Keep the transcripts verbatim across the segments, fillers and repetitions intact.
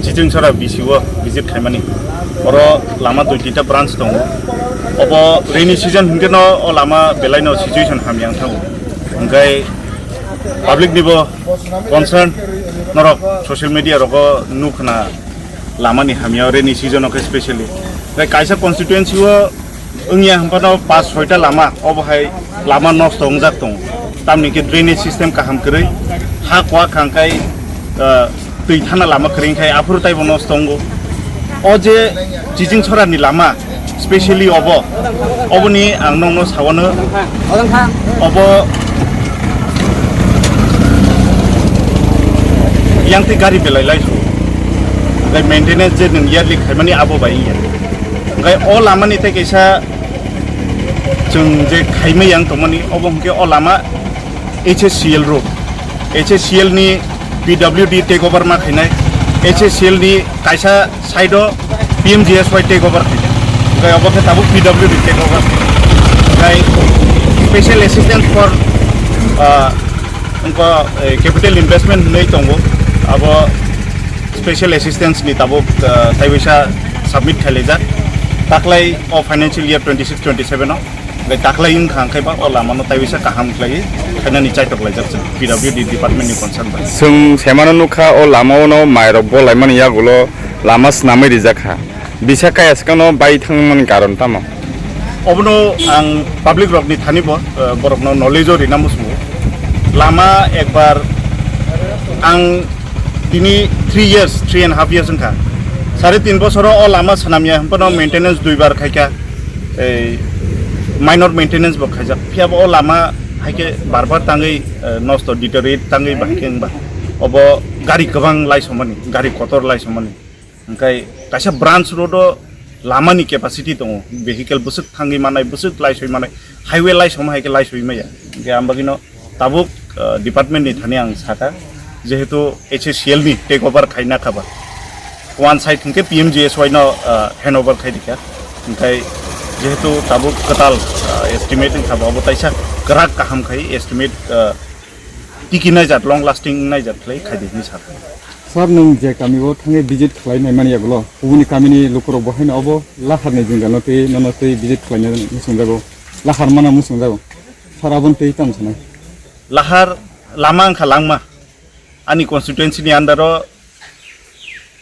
Chichingsora B C o visit khaimani. Oro lama dui tinta branch tongo. Obo rainy season hinkhe no o lama belai no situation hamya wng thango. Hingkhai public ni bo concern norok social media rogo nukhna lama ni hamya rainy season o khe specially. Hingkhai kaisa constituency o wngya hwnphano pas soita lama, obo hai lama nosto wngjak tongo. Tamni khe drainage system kaham kwrwi, ha kuwa khangkhai, ah, twi thana lama kwrwi khai aphuru taibo nosto wngo. O je Chichingsora ni lama, specially obo, oboni ang nokno sawano, obo yang twi gari belai lai su. Hingkhai maintenance je nwng yearly khaimani abo bai wngya. Hingkhai o lamani tei kaisa chwng je khaimai yang tongmani, obo hwnkhe o lama H S C L road. H S C L ni P W D take over ma khainai. H S C L ni kaisa side o P M G S Y take over khainai. Hingkhai obo khe tabuk P W D take over. Hingkhai special assistance for, ah, wngkha, eh, capital investment hwnwi tongo. Abo special assistance ni tabuk, ah, taiwaisa submit khailaijak. Taklai o financial year twenty six twenty seven o, hingkhai taklai wngkha, hingkhai ba o lama no taiwaisa kaham khlaiwi khainani chaitok laijak chwng P W D department ni concern bai. Chwng semano nukha o lama o no mairok bolaimani yagulo lama swnamwi rijak kha. Bisa kaya swkangno bai thangmani karon tamo? Obono ang public rokni thani bo, eh, borokno knowledge o rina muchungo. Lama ekbar ang tini three years, three and half years wngkha. Sare tin bosoro o lama swnamya hwnphano maintenance duibar khaikha. Ei minor maintenance bo khaijak. Phiya bo o lama haikhe bar bar tangwi, eh, nosto deteriorate tangwi bahai khe wngba. Obo gari kwbang laisomani, gari kotor laisomani. Hingkhai kaisa branch road o lama ni capacity tongo, vehicle bwswk thangwi manai, bwswk laisoi manai, highway laisom hai khe laisoi maya. Hingkhe ang bagwino tabuk, ah, department ni thani ang sakha, jehetu H S C L ni take over khaina khaba, one side hingkhe P M G S Y no, ah, hand over khai dikha, hingkhai jehetu tabuk kwtal, ah, estimate wngkha bo, abo taisa kwrak kaham khai estimate, ah, tiki naijak, long lasting naijak khlai khai di hinwi sakha. Sir, nwng je kami o thangwi visit khlai nai mani yagulo, kubuni kamini lukurok bo haino obo lahar ni jwngjal no twi nono twi visit khlai nai muchung jago, lahar mana muchung jago. Sir, aboni twi tamo sanai? Lahar lama wngkha langma. Ani constituency ni under o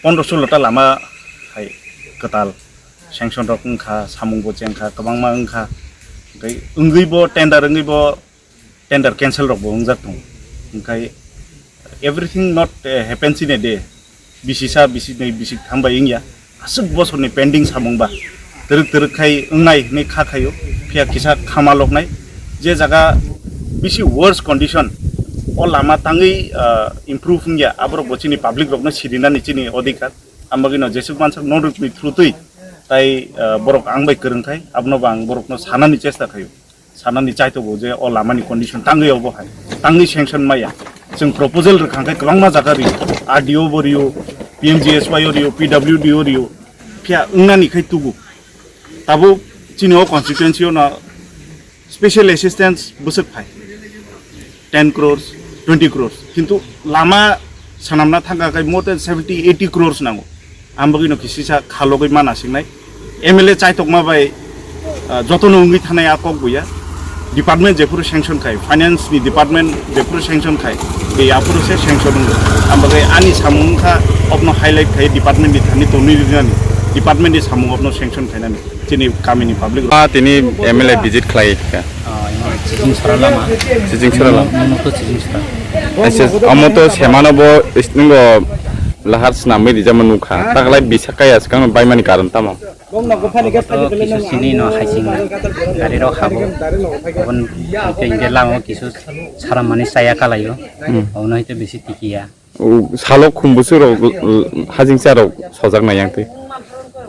pondro solo ta lama hai kwtal sanction rok wngkha, samung bo chengkha, kwbangma wngkha. Hingkhai wngwi bo tender wngwi bo tender cancel rok bo wngjak tongo. Hingkhai everything not, eh, happens in a day. Bisi sa, bisi nai, bisi tham bai wngya. Aswk bosorni pending samung ba twrwk twrwk khai wngnai hinwi kha khaio. Phiya kisa khama loknai. Je jaga bisi worse condition, o lama tangwi, ah, improve wngya, aborok bo chini public rokno sirinani chini odhikar. Ang bagwino jesuk mansak non rukni through twi tai, ah, borok ang bai kwrwng khai, abono bo ang borokno sanani chesta khaio. Sanani chaitogo je o lamani condition tangwi obo hai, tangwi sanction maya. Chwng proposal rwkha khe kwbangma jaga rio, R D O bo rio, P M G S Y o rio, P W D o rio, phiya wngnani khai tubu. Tabuk chini o constituency o no special assistance bwswk phai ten crores, twenty crores, kintu lama swnamna thangkha khe more than seventy, eighty crores nango. Ang bagwino kisisa khalogwi mana singnai. M L A chaitokma bai, ah, jotono wngwi thanai a kok buya. Department jephuru sanction khai, finance ni department jephuru sanction khai, be aphuru se sanction wngo. Ang bagwi ani samung wngkha, obno highlight khai department ni thani tonwi rinani, department ni samung obno sanction khainani. Chini kamini public. Ah, tini M L A visit khlai kha. Ah, imo Chiching Sora lama. Chiching Sora lama. Mono to Chiching Sora. Aisa, amo to semano bo is-, nungo lahar swnamwi rijama nukha. Taklai bisa kaya swkang baimani karon tamo? Amo to kisu sini no haising gari rok habo. Obon hwnkhe lama kisu saramani chaya kalaio. Hmm. Obono hwnkhe bisi tikiya. O, salo khum bwswk rok, l-, l-, hajingcha rok sojak nai yang twi.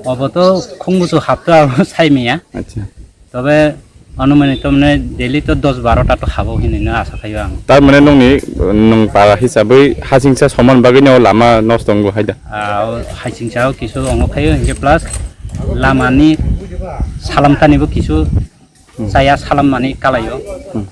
Obo to khum bwswk hapto abo sai maya. Acha. Tobe anumani to mane daily to dos baro ta to habo hinwi no asa khaio ang. Tar mane nongni, nwng para hisabwi hajingcha soman bagwi no lama nosto wngo hai da? Ah, o hajingcha o kisu wngo khaio, hinkhe plus lamani salamtani bo kisu Hmm. chaya salammani kalaio. Hmm.